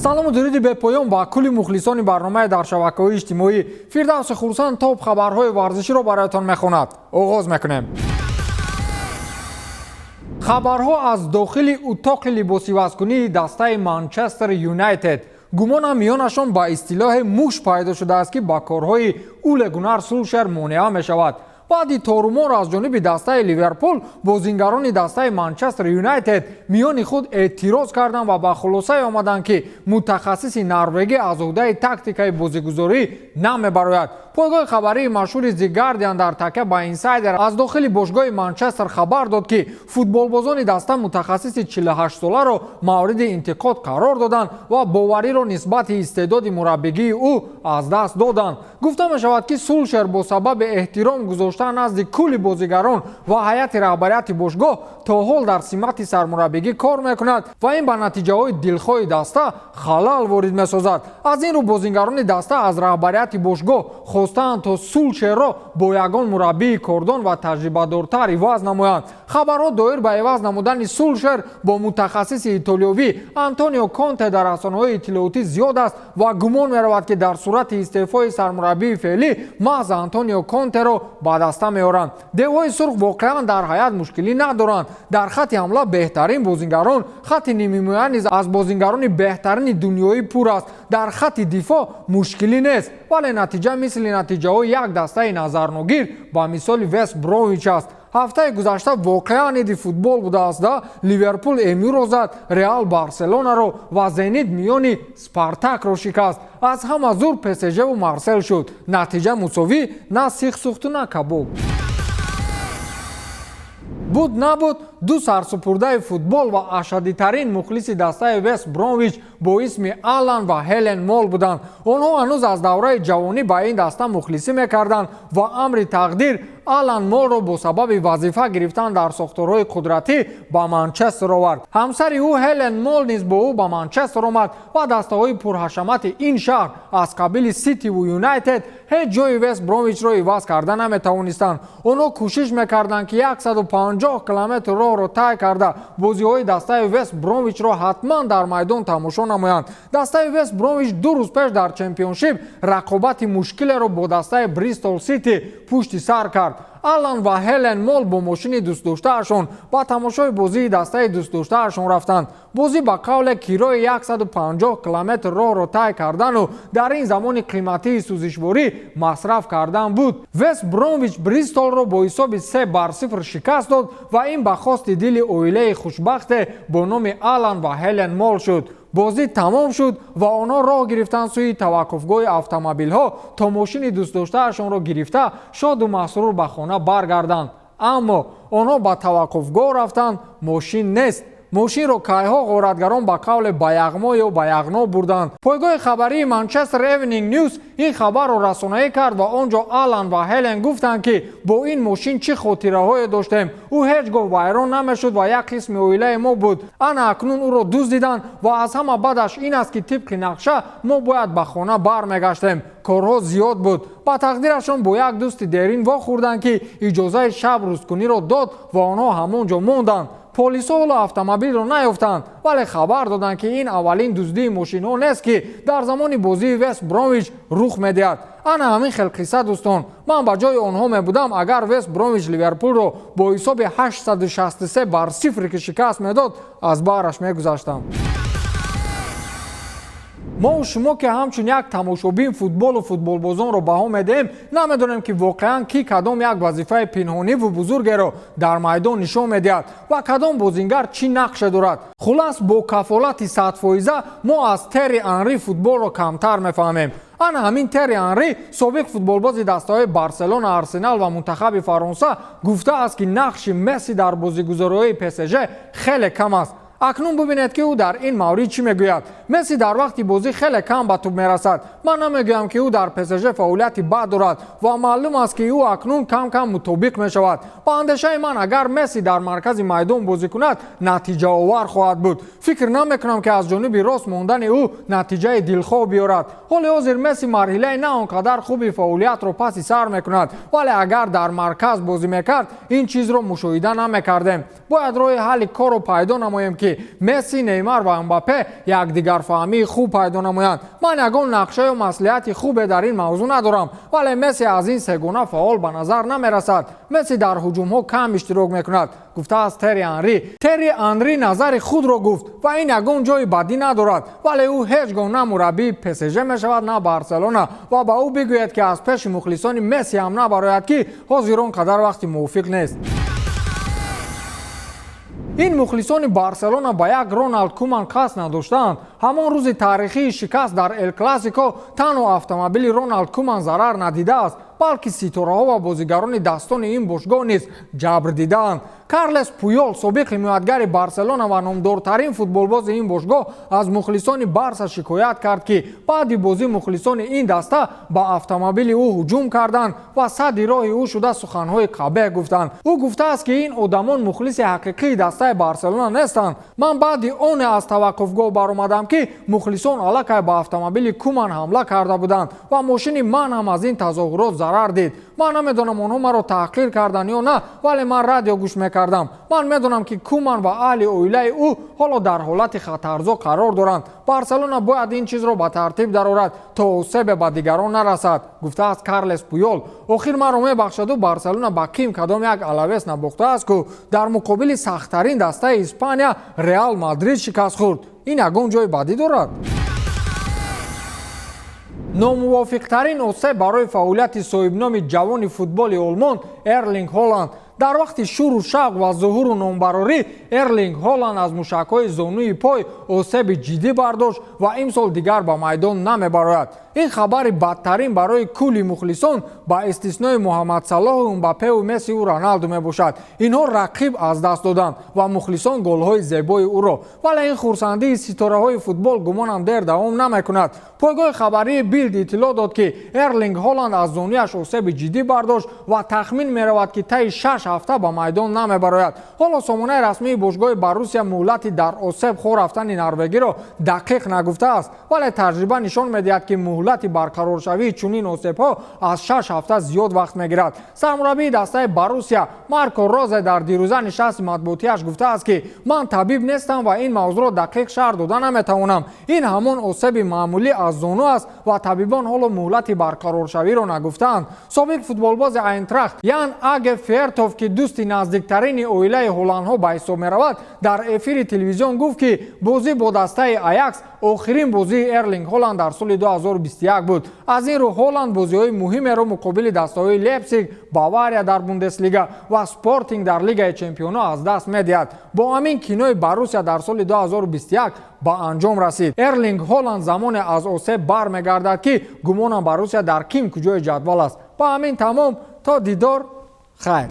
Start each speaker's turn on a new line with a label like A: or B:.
A: Салому дуруди бепоён ба кулли мухлисони барномаи дар шабакаҳои иҷтимоӣ. Фирдавси Хурсанд топ хабарҳои варзиширо бароятон мехонад. Оғоз мекунем. Хабарҳо аз дохили утоқи либосивазкунии дастаи Манчестер Юнайтед. Гумонам, миёнашон ба истилоҳи муш пайдо шудааст, ки ба корҳои Уле Гунар Сулшер монеа мешавад. Баъди торумор аз ҷониби дастаи Ливерпул, бозингарони дастаи Манчестер Юнайтед миёни худ эътироз карданд ва ба хулосае омаданд, ки мутахассиси норвегӣ аз уҳдаи тактикаи бозигузорӣ намебарояд. Пойгоҳи хабарии машҳури The Guardian дар такя ба инсайдер аз дохили бошгоҳи Манчестер хабар дод, ки футболбозони даста мутахассиси 48-соларо мавриди интиқод қарор доданд ва бовариро нисбати истеъдоди мураббигии ӯ аз даст доданд. Гуфта мешавад, ки Сулшер бо сабаби эҳтиром гузоштан назди кулли бозигарон ва ҳайати раҳбарияти бошгоҳ то ҳол дар симати сармураббигӣ кор мекунад ва ин ба натиҷаҳои дилхоҳи даста халал ворид месозад. Аз ин рӯ бозингарони даста аз раҳбарияти бошгоҳ хостаанд, то Сулшерро бо ягон мураббии кордон ва таҷрибадортар иваз намоянд. Хабарҳо доир ба иваз намудани Сулшер бо мутахассиси итолиёвӣ Антонио Конте дар расонаҳои иттилоотӣ зиёд аст ва гумон меравад, ки дар сурати истеъфои сармураббии феълӣ маҳз Антонио Контеро ба даста меоранд. Девҳои сурх воқеан дар ҳайат мушкилӣ надоранд. Дар хатти ҳамла беҳтарин бозингарон, хатти нимҳимоя низ аз бозингарони беҳтарини дунёӣ пур аст, дар хатти дифоъ мушкилӣ нест, вале натиҷа мисли натиҷаҳои як дастаи назарногир, ба мисоли Вест Бромвич аст. Ҳафтаи гузашта воқеан иди футбол будааст да. Ливерпул МЮ-ро зад, Реал Барселонаро ва Зенит миёни Спартакро шикаст. Аз ҳама зур ПСЖву Марсел шуд. Натиҷа мусовӣ, на сихсӯхту, на кабоб. Буд набуд, ду сарсупурдаи футбол ва ашаддитарин мухлиси дастаи Вест Бромвич бо исми Алан ва Ҳелен Мол буданд. Онҳо ҳанӯз аз давраи ҷавонӣ ба ин даста мухлисӣ мекарданд ва амри тақдир Алан Молро бо сабаби вазифа гирифтан дар сохторҳои қудратӣ ба Манчестер овард. Ҳамсари ӯ Ҳелен Мол низ бо ӯ ба Манчестер омад ва дастаҳои пурҳашамати ин шаҳр аз қабили Ситиву Юнайтед ҳеҷ ҷои Вест Бромвичро иваз карда наметавонистанд. Онҳо кӯшиш мекарданд, ки 150 километр роҳро тай карда, бозиҳои дастаи Вест Бромвичро ҳатман дар майдон тамошо намоянд. Дастаи Вест Бромвич 2 рӯз пеш дар Чемпионшип рақобати мушкилеро бо дастаи Бристол Сити пушти сар кард. Алан ва Ҳелен Мол бо мошини дӯстдоштаашон ба тамошои бозии дастаи дӯстдоштаашон рафтанд. Бозӣ ба қавле кирои 150 километр роҳро тай кардану дар ин замони қиматии сӯзишворӣ масраф кардан буд. Вест Бромвич Бристолро бо ҳисоби 3-0 шикаст дод ва ин ба хости дили оилаи хушбахте бо номи Алан ва Ҳелен Мол шуд. Бозӣ тамом шуд ва онҳо роҳ гирифтанд сӯи таваққуфгоҳи автомобилҳо, то мошини дӯстдоштаашонро гирифта, шоду масрур ба хона баргарданд. Аммо онҳо ба таваққуфгоҳ рафтанд, мошин нест. Мошинро кайҳо ғоратгарон ба қавле ба яғмо ё ба яғно бурданд. Пойгоҳи хабарии Манчестер Эвнинг Ньюс ин хабарро расонаӣ кард ва он ҷо Алан ва Ҳелен гуфтанд, ки бо ин мошин чӣ хотираҳое доштем. Ӯ ҳеҷ гоҳ вайрон намешуд ва як қисми оилаи мо буд. Ана акнун ӯро дуздиданд ва аз ҳама бадаш ин аст, ки тибқи нақша мо бояд ба хона бармегаштем, корҳо зиёд буд. Ба тақдирашон бо як дӯсти дерин вохӯрданд, ки иҷозаи шаб рӯзкуниро дод ва онҳо ҳамон ҷо монданд. Полисҳо ҳоло автомобилро наёфтанд, вале хабар доданд, ки ин аввалин дуздии мошинҳо нест, ки дар замони бозии Вест Бромвич рух медиҳад. Ана ҳамин хел қисса, дӯстон. Ман ба ҷои онҳо мебудам, агар Вест Бромвич Ливерпулро бо ҳисоби 863-0 ки шикаст медод, аз баҳраш мегузаштам. Мову шумо, ки ҳамчун як тамошобин футболу футболбозонро баҳо медиҳем, намедонем, ки воқеан ки кадом як вазифаи пинҳониву бузургеро дар майдон нишон медиҳад ва кадом бозингар чӣ нақше дорад. Хулас, бо кафолати 100-фоиза мо аз Терри Анри футболро камтар мефаҳмем. Ана ҳамин Терри Анри, собиқ футболбози дастаҳои Барселона, Арсенал ва мунтахаби Фаронса, гуфтааст, ки нақши Месси дар бозигузориҳои ПСЖ хеле кам аст. Акнун бубинед, ки ӯ дар ин маврид чӣ мегӯяд. Месси дар вақти бозӣ хеле кам ба тӯб мерасад. Ман намегӯям, ки ӯ дар ПСЖ фаъолияти бад дорад ва маълум аст, ки ӯ акнун кам кам мутобиқ мешавад. Ба андешаи ман, агар Месси дар маркази майдон бозӣ кунад, натиҷаовар хоҳад буд. Фикр намекунам, ки аз ҷониби рост мондани ӯ натиҷаи дилхоҳ биёрад. Ҳоли ҳозир Месси марҳилаи на он қадар хуби фаъолиятро паси сар мекунад, вале агар дар марказ бозӣ мекард, ин чизро мушоҳида намекардем. Бояд роҳи ҳалли корро пайдо намоем, ки ки Месси, Неймар ва Мбаппе якдигарфаҳмии хуб пайдо намоянд. Ман ягон нақша ё маслиҳати хубе дар ин мавзӯъ надорам, вале Месси аз ин сегона фаъол ба назар намерасад. Месси дар ҳуҷумҳо кам иштирок мекунад, гуфтааст Терри Анри. Терри Анри назари худро гуфт ва ин ягон ҷои бадӣ надорад, вале ӯ ҳеҷ гоҳ на мураббии ПСЖ мешавад, на Барселона. Ва ба ӯ бигӯяд, ки аз пеши мухлисони Месси ҳам набарояд, ки ҳозир он қадар вақти мувофиқ нест. Ин мухлисони Барселона ба як Роналд Куман қасд надоштаанд. Ҳамон рӯзи таърихии шикаст дар Эл Классико танҳо автомобили Роналд Куман зарар надидааст, балки ситораҳо ва бозигарони дастони ин бошгоҳ низ ҷабр дидаанд. Карлес Пуёл, собиқ ҳимоятгари Барселона ва номдортарин футболбози ин бошгоҳ, аз мухлисони Барса шикоят кард, ки баъди бозӣ мухлисони ин даста ба автомобили ӯ ҳуҷум карданд ва садди роҳи ӯ шуда, суханҳои қабеҳ гуфтанд. Ӯ гуфтааст, ки ин одамон мухлиси ҳақиқии дастаи Барселона нестанд. Ман баъди оне аз таваққуфгоҳ баромадам, ки мухлисон аллакай ба автомобили Куман ҳамла карда буданд ва мошини ман ҳам аз ин тазоҳурот зарар дид. Ман намедонам, онҳо маро таҳқир карданд ё на, вале ман радио гӯш мекардам. Ман медонам, ки Куман ва аҳли оилаи ӯ ҳоло дар ҳолати хатарзо қарор доранд. Барселона бояд ин чизро ба тартиб дарорад, то осебе ба дигарон нарасад, гуфтааст Карлес Пуёл. Охир маро мебахшаду, Барселона ба ким кадом як Алавес набохтааст ку, дар муқобили сахттарин дастаи Испания Реал Мадрид шикаст хӯрд. Ин ягон ҷои бадӣ дорад? Номувофиқтарин осеб барои фаъолияти соҳибноми ҷавони футболи Олмон Эрлинг Ҳоланд. Дар вақти шуру шавқ ва зуҳуру номбарорӣ Эрлинг Ҳоланд аз мушакҳои зонуи пой осеби ҷиддӣ бардошт ва имсол дигар ба майдон намебарояд. Ин хабари бадтарин барои кулли мухлисон ба истиснои Муҳаммад Салоҳу, Мбаппеу, Мессиу Роналду мебошад. Инҳо рақиб аз даст доданд ва мухлисон голҳои зебои ӯро. Вале ин хурсандии ситораҳои футбол, гумонам, дер давом намекунад. Пойгоҳи хабарии Билд иттилоъ дод, ки Эрлинг Ҳоланд аз зонуяш осеби ҷиддӣ бардошт ва тахмин меравад, ки таи 6 ҳафта ба майдон намебарояд. Ҳоло сомонаи расмии бошгоҳи Боруссия муҳлати дар осеб хор рафтани норвегиро дақиқ нагуфтааст, вале таҷриба нишон медиҳад, ки муҳлати барқароршавии чунин осебҳо аз 6 ҳафта зиёд вақт мегирад. Сармураббии дастаи Боруссия Марко Розе дар дирӯза нишасти матбуотиаш гуфтааст, ки ман табиб нестам ва ин мавзӯъро дақиқ шарҳ дода наметавонам. Ин ҳамон осеби маъмулӣ аз зону аст ва табибон ҳоло муҳлати барқароршавиро нагуфтаанд. Собиқ футболбози Айнтрахт Ян Аге Фертов, ки дӯсти наздиктарини оилаи ҳоландҳо ба ҳисоб меравад, дар эфири телевизион гуфт, ки бозӣ бо дастаи Аякс охирин бозии Эрлинг Ҳоланд дар соли 2021 буд. Аз ин рӯ Ҳоланд бозиҳои муҳимеро муқобили дастаҳои Лейпсиг, Бавария дар Бундеслига ва Спортинг дар Лигаи чемпионҳо аз даст медиҳад. Бо ҳамин кинои Боруссия дар соли 2021 ба анҷом расид. Эрлинг Ҳоланд замоне аз осеб бармегардад, ки гумонам, Боруссия дар ким куҷои ҷадвал аст. Ба ҳамин тамом, то дидор, хайр.